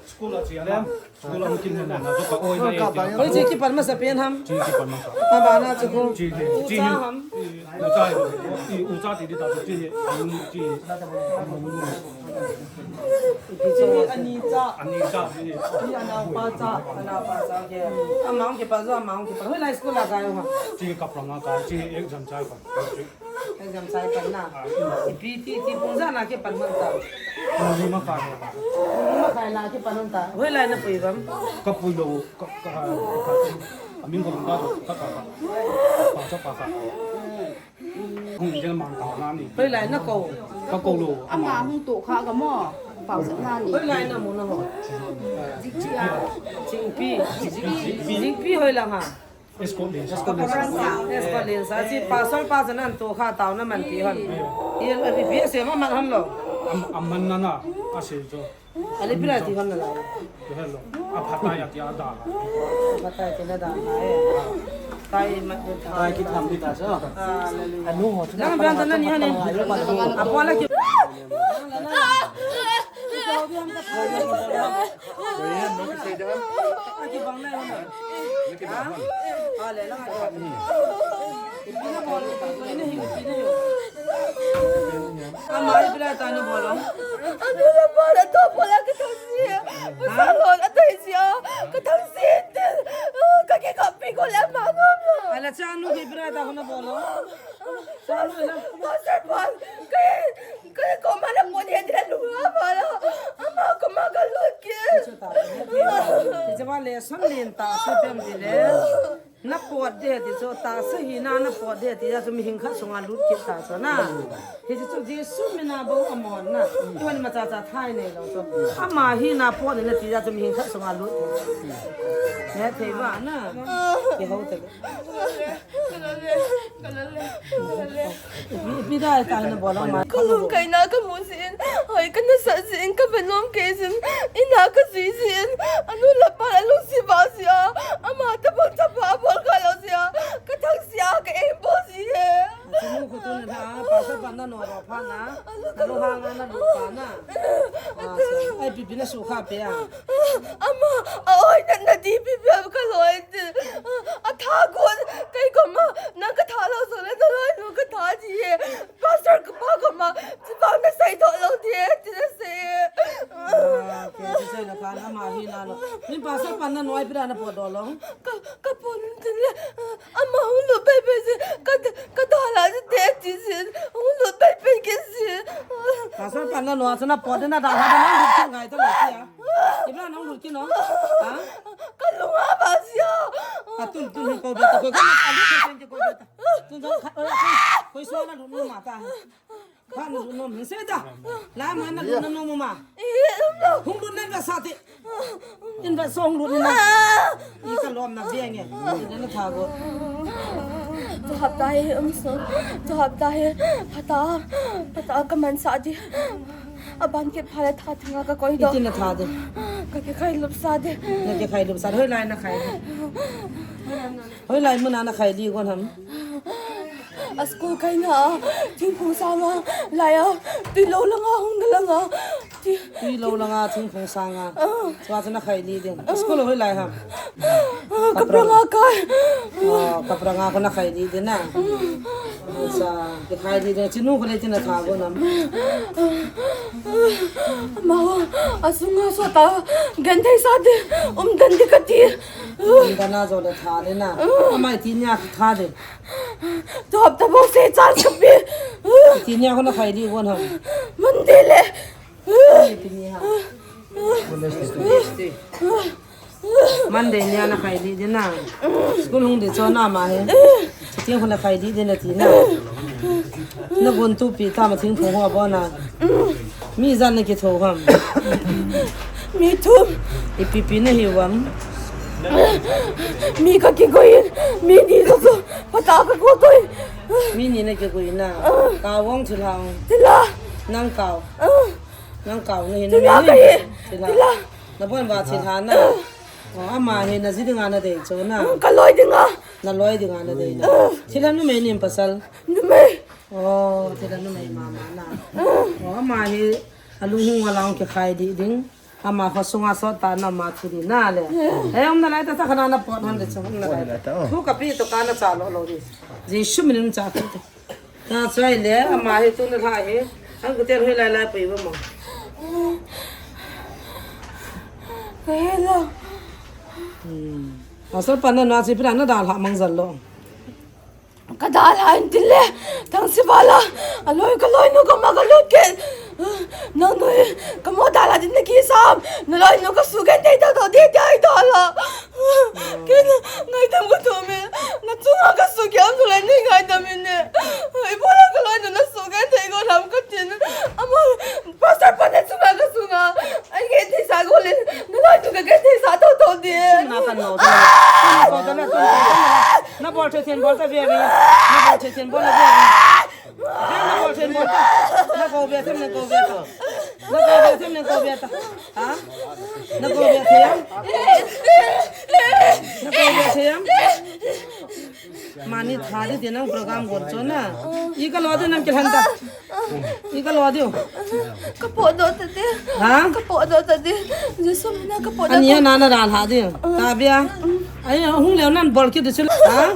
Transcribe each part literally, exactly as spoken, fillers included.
School a chia le, school a kin hen na, so ka oi na e. Hoi, chi kipan masa pen ham. Chi kipan masa. Abana chu ko. Chi, chi. Ucha ham. Ucha, i, ucha ti di ta, chi, chi. Chi, ani cha. Ani cha, chi. Chi, anaopa cha, anaopa cha ke. Amang kipan, jo amang kipan. Hoilai school a kai ho. Chi, kaprang a kai, chi, exam chai ko. Exam chai pan na. Ipi ti, ti pung ja na kipan man ta. Pung ni ma kai. Pung ni ma kai na kipan man ta. Hoilai na pui bam. Ka pui lou, ka, ka, ka, ka, amin ko ka, ka, ka, ka. Pa cha pa ka. Hung jel man ta na ni. Hoilai na ko. Ka ko lou. Ama hung to kha ka mo. Pa cha na ni. Hoilai na mo na ho. Jingpi. Jingpi. Jingpi hoilai ha. Escort lens. Escort lens. Escort lens. Achi pasal pa janan to kha tao na man ti hon. Ye abi bi se ma man hon lo. Am, am man na na. Ase jo. Ali pira ti hon na la. Jo hello. A phatai a ti a da. Phatai ti na da. Tai ma. Tai ki tham di ta jo. Anu ho. Nang ban ta na ni hon ni. A bola ki. Ama, ipi lai tah na bol ham? Anu la bol, atu bol a ka thangsi. Ka salon a thangsi a. Ka thangsi. Ka kikappi ko le ama ngam lo. Ala cha nu ke ipi lai tah na bol ham? Cha nu la. Pastor, pastor. Ka, ka ko mana mo de de lu ama la. Ama ko ma ka lut ke. Ti cha ba le son len ta sa pem di le. Na pot de ti chu, tahsa hina na pot de ti a chu mihem khat sunga lut kit ta chu na. Hichu Jesu mina bou amon na. Ivan ma cha cha thai nei lou chu. Ama hina pot ni na ti a chu mihem khat sunga lut. Ne thei ba na. Ki ho te. Ipi, ipi lai tah na bol ham? Ka lungkaina ka mu jin, hoi ka nasa jin, ka ve nom kei jin, ina ka jui jin, anu le apa la lungset ba jia, ama tabang tapa bol kha lou jia, ka thangsia ka ei bol ji e. Achinu khu tun na, pastor pan na no ba pha na, anu ka lung hang na lu pa na. Ai, ipi ipi na sukha pe a. Ama, a oi na na di pi pi ka loi ti. A tha gon, kei koma, nang ka tha lou jong le, na loi nu ka tha ji e. Pastor ka pa koma, ti pa na seidoh lou ti e, ti na sei e. Ah, okay, ti sei na pa na ma hi na lo. Ni pastor pan na noi pi da na potdoh lou. Ka, ka pot tin le, ama hung lut pei pei ji, ka, ka dalha ji te ti ji, hung lut pei pei kit ji. Pastor pan na noi, chu na pot na dalha na lut kit ngai ta lou ti a. Ipi lai nang lut kit nom? Ha? Ka lung a ba jia. A tun tun hin ko be ta, ko ka ma ka lut kit ko be ta. Tun jong khat, oi, koi, koi so na lut nom ma ta. Khat na lut nom hin se ta. La ma na lut nom ma. Hung lut na sa ti. In ba song lut na. I ka lom na ve nge. Ina na tha go. Tu hapta hi um so. Tu hapta hi phatah, phatah ka man sa di. Aban kit phat le tha theng a ka koi doh. Iti na tha de? Ka kikhai lup sa de. Na kikhai lup sa. Hoilai na khai? Hoilai mun a na khai li gon ham? A school kaina a, thingphung sang a, lai a, tui lou lang a, hung na lang a. Tui lou lang a, thingphung sang a. Ah. Chua chu na khai li ding. A school hoilai ham? Ah, Kaprang a kai. Oh, Kaprang a ko na khai li ding na. Sa, kikhai li ding. Chinu ko le tina tha go nam. Ama, a sunga so ta, genthei sa de, um den di kati. Um den a jo le tha de na. Ama iti nia tha de. Top ta bo se chance ka pi. Iti nia ko na khai di gon ham? Monday le. Iti nia. Monday nia na khai di de na. School hung di cho na ma he. Iti ko na khai di de na ti na. Na gon tu pi ta ma thingphung ho bo na. Mi jan na kitho ham? Mi thum. Ipi pi na hiu ham? Mi kakigoi in, mi ni jouse, phatah kakoi in. Mi ni nakigoi na. Kau vang thilha. Thilha. Nang kau. Nang kau nahi. Thilha kahi. Thilha. Thilha. Nabon uva thilha na. O, ama hi naji dinga nadei chu na. Kaloi dinga. Naloi dinga nadei na. Thilha numei nin pasal. Numei. O, thilha numei mama na. O, ama hi alunghung a lang kikhai ding ding. Ama khosunga sot tana ama thu ding na le. He, umna lai tah tah kana napot hon de chu, umna lai. Thu kapi to kana cha lou lou ding. Jesu minin cha thu te. Nachoi le, ama hi tuna lha hi. An kuten hui lai lai pui ba mo. Kahe lou. Asal pan na nachi pina nadalha mang jal lou. Kadalha in tin le, Thangseivala, aloi, kaloinu koma kalut kit. Nangnu hi, kamo dalha din nakisam, naloinu kasugenthei tah tah ding tia idalha. Kei ngaidam kathum e, nachunga kasugenthei le nei ngaidam in e. Ibola kaloinu nasugenthei go ham katin. Ama, Pastor pa nachunga kasunga. Ai, genthei sa go le, naloinu kagenthei sa tah tah ding. Sum na kan no. Na bol thei thei bol ta ve ve. Na bol thei thei bol ta ve ve. Na bol thei bol ta. Na ko ve thei na ko ve ta. Na ko ve thei na ko ve ta. Ha? Na ko ve thei. Na ko ve thei. Mani tha di ti nang program gon chon na. I kalo di nang kilhan ta. I kalo di. Kapodoh ta di. Ha? Kapodoh ta di. Jesu mina kapodoh ta. Ani na na dalha di. Ta bia. Ai hung leo nan bol kit di chu. Ha?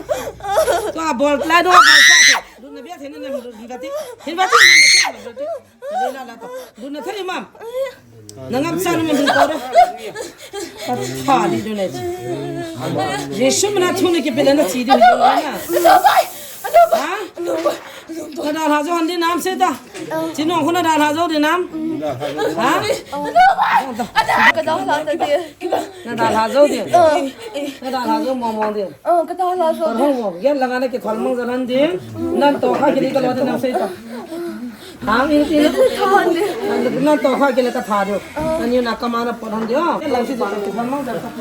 Tua bol lai do bol sa. Dun na bia thei na na dun na ti. Hin ba ti. Dun na thei mam. Nangam sa na mam hin ko de. Ka tha di dun na ti. Jesu mina thu na kipe le na chi di na. Ha? Nadalha jou hon di nam sei ta. Chinong khu nadalha jou di nam. Ha? Kadalha ta di. Nadalha jou di. Nadalha jou mo mo di. Kadalha jou. Hong mo. Gel langa na kithol mang jalan di. Nan to kha kili kalo di nam sei ta. Hang in in. Nan to kha kili ka tha di. Nan yu na kamana pot hon di. Lang si di kithol mang jalan.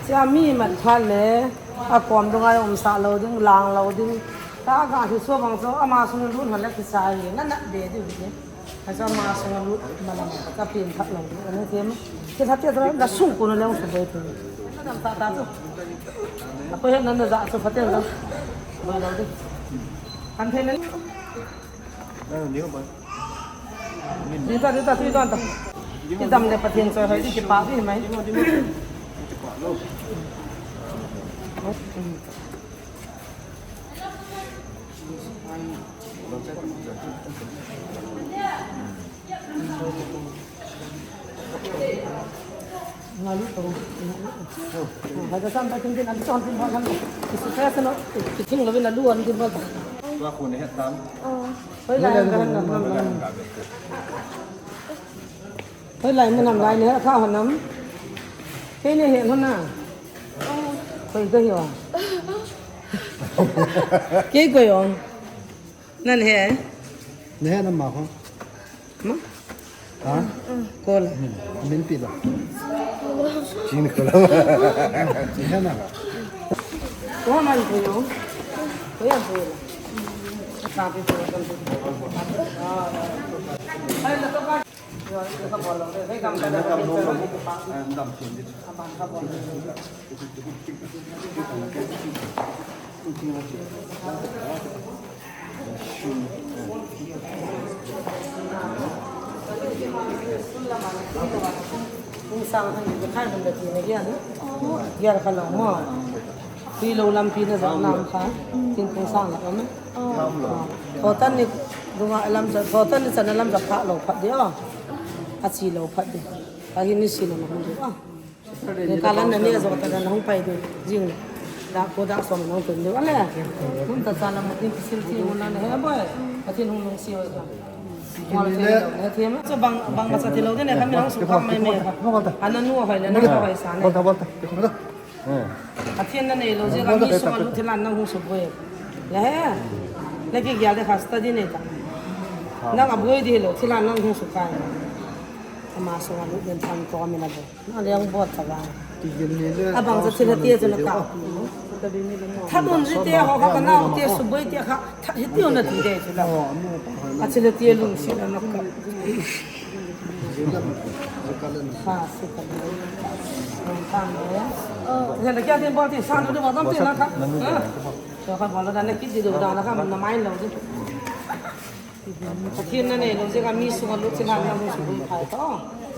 Cha mi man phat le, a kom dunga um sa lo ding, lang lo ding. Ta ga hi so bang so, ama sung lun hon le kisai, na na be di. Acha ma sung lut ma la ma ka pin thak lo. Ani them. Ke thak te la sung ko le sung boi tu. Na dam ta ta tu. Apo he na na za tu phaten la. Boi lo de. Kan the na. Ni ta, ni ta, tu don ta. Ki dam le Pathen choi hoi di kipa di mai. Hoilai mun ham lai ne kha hon nam. Kei ne he hon na. Koi koi hon. Kei koi hon. Nan he. Ne he nam ma ho. Ma? Ha? Kola. Min pi la. Chin kola. Ne he na. Ko man ko yo. Ko ya ko la. Ka pi ko kan ko. Ai la to ba. Tui lo lampi na jong nam kha, tin kung sang la om. Thotan ni dunga lam sa, thotan ni chana lam sa pha lo phat di o. A chi lo phat di. A hin ni si lo na hung di o. Ni kalan na ni a jong ta na hung pai di. Jing le. Da ko da som na hung tun di o le. Mun ta cha lam tin kisil ti mun na he boy. A tin hung nung si o ka. Mo le. He ti ma. So bang, bang ma sa ti lo de ne ka mi hung su kam mai me. Ana nu hoi le na hoi sa ne. Pathen na nei lo jeh a mi sunga lut thil a nang hung suboi. Le he. Na kigel le kha study nei ta. Nang aboi di lo thil a nang hung sukai. Ama sunga lut den tham to mi na bo. Na le ang bot ta ba. Abang sa thil a ti a chu na ka. Tha don ji te ho kha ka nau te suboi te kha. Tha, hiti hon nati dei chu la. A chile ti lungset na ka. Ha, si ka. Nang tham le. Nang kia tin bol ti san du ba dam ti na ka. Ha? Ka ka bol da na kit di du da na ka na mai lo di. Pathen na nei lo jeh a mi sunga lut thil a nang hung suboi phai to.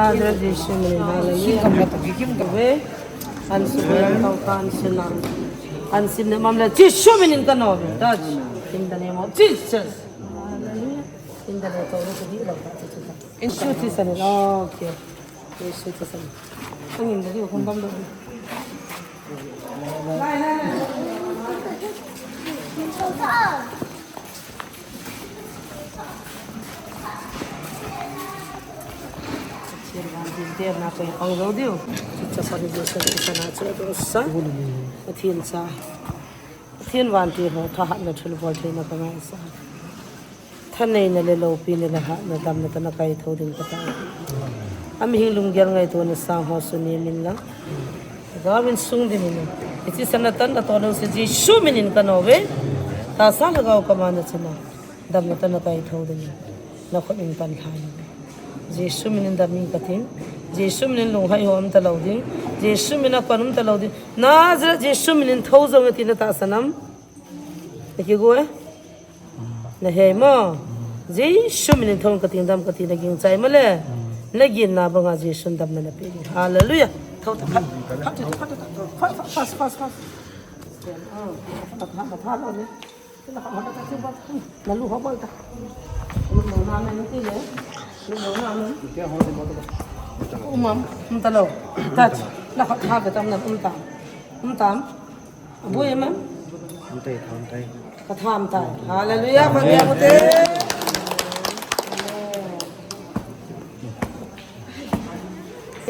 Nazareth Jesu minin, hallelujah. An su ve, tau kan su nam. An sim ne mam le Jesu minin ka nom. Touch. In the name of Jesus. Hallelujah. In the name of Jesus. In Jesus' name. Okay. Jesu Christ. Ang hindi ko kung bang. Pathen vantil na ko pang lo diu. Cha pa ni Jesu Christ na cha do sa. Pathen cha. Pathen vantil ho thahatna thilbol theina ka ngaisah. Thaneina le loupina le hatna damna tah a na kaithou ding ka tao. Amihing lunggel ngaitona sang ho suni min lang. Gavin sung ding min. Ichi sana tan na tono se Jesu minin ka nom ve. Tahsa le gou ka mana chana. Damna tah a na kaithou ding. Na khut in pan lhan. Jesu minin dam in ka tin. Jesu minin lunghai ho um talou ding. Jesu minin a kon um talou ding. Nazareth Jesu minin thou jong e tina tahsa nam. Na kigo e. Na hei mo. Jesu minin thou ka tin dam ka tin na ging chai mo le. Na ginna banga Jesun damna na pe. Hallelujah. Thou ta phat. Phat, phat, phat, phat, fast, fast, fast. Na lu ho bol ta. Lu lo na na ni ti le. Lu lo na na. Umam, um ta lo. Touch. La khat ha ka tam na um tam. Um tam. Abu ye mam. Ka tham tai. Hallelujah. Amen. Amen.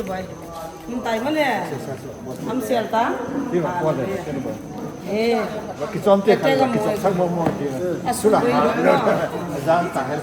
Boy. Um tai mane. Am sel ta. Eh. Kichom te ka kichom sang mo mo ti. Asula. Jang ta he.